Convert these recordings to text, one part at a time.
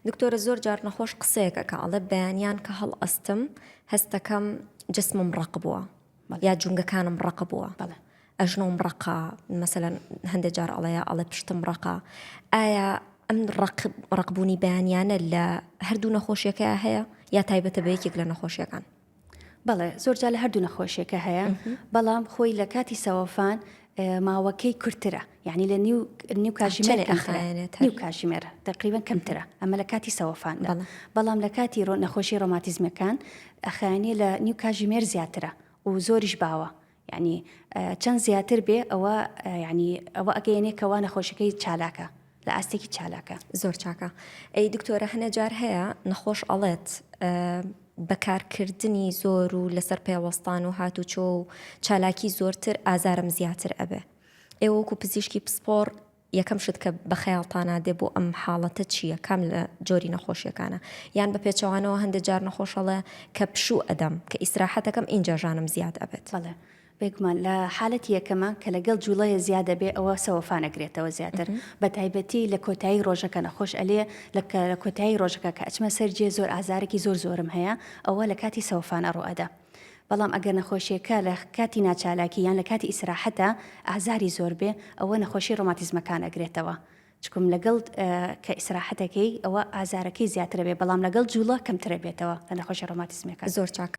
دکتۆرە زۆر جار نەخۆش قسەیەک ئەکا ئەڵێ بەیانیان کە هەڵئەستم هەستەکەم جسمم ڕەق بووە یا جونگەکانم ڕەق بووە ئەژنۆم ڕەقە مەسەلەن هەندێک جار ئەڵێ ئەڵێ پشتم ڕەقە ئایا ئەم ڕقبوونی بەیانیانە لە هەردوو نەخۆشیەکە هەیە یا تایبەتە بە یەکێک لە نەخۆشیەکان؟ بەڵێ زۆرجار لە هەردوو نەخۆشیەکە هەیە بەڵام خۆی لە کاتی سەوەفان ماوەکەی کورتترە یعنی لە نیو نیو کاژمێر نیو کاژمێر تقریبا کەمترە ئەمە لە کاتی سەوەفاندا بەڵام لە کاتی ڕۆ نەخۆشی ڕۆماتیزمەکان ئەخایەنێ لە نیو کاژمێر زیاترە و زۆریش باوە یعنی چەند زیاتر بێ ئەوە یعنی ئەوە ئەگەیەنێ کەوا نەخۆشەکەی چالاکە لە ئاستێکی چالاکە. زۆر چاکە ئەی دکتۆرە هەنێ جار هەیە نەخۆش ئەڵێت بەکارکردنی زۆر و لەسەر پێوەستان و هاتوچۆ و چالاکی زۆرتر ئازارم زیاتر ئەبێ ئێوە وەکو پزیشکی پسپۆڕ یەکەم شت کە بە خەیاڵتانا دێ بۆ ئەم حاڵەتە چییە کام لە جۆری نەخۆشیەکانە یان بە پێچەوانەوە هەندێک جار نەخۆشەڵێ کە پشوو ئەدەم کە ئیسراحەتەکەم ئینجا ژانم زیاد ئەبێت. بەڵێ بێگومان لە حالەتی یەکەما کە لەگەڵ جوڵەیە زیاد ئەبێ ئەوە سەوەفان ئەگرێتەوە زیاتر بە تایبەتی لە کۆتایی ڕۆژەکە نەخۆش ئەلێ لە کە لە کۆتایی ڕۆژەکە کە ئەچمە سەر جێ زۆر ئازارێکی زۆر زۆرم هەیە ئەوە لە کاتی سەوەفان ئەڕۆ ئەدا بەڵام ئەگەر نەخۆشیەکە لە کاتی ناچالاکی یان لە کاتی ئیسراحەتە ئازاری زۆر بێ ئەوە نەخۆشی ڕۆماتیزمەکان ئەگرێتەوە چکم لەگەڵ کە ئیسراحەتەکەی ئەوە ئازارەکەی زیاترە بێ بەڵام لەگەڵ جوڵە کەمترە بێتەوە لە نەخۆشی ڕۆماتیزمەکان زۆر چاک.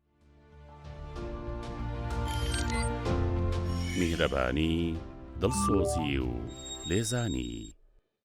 میهرەبانی، دڵسۆزی و لێزانی.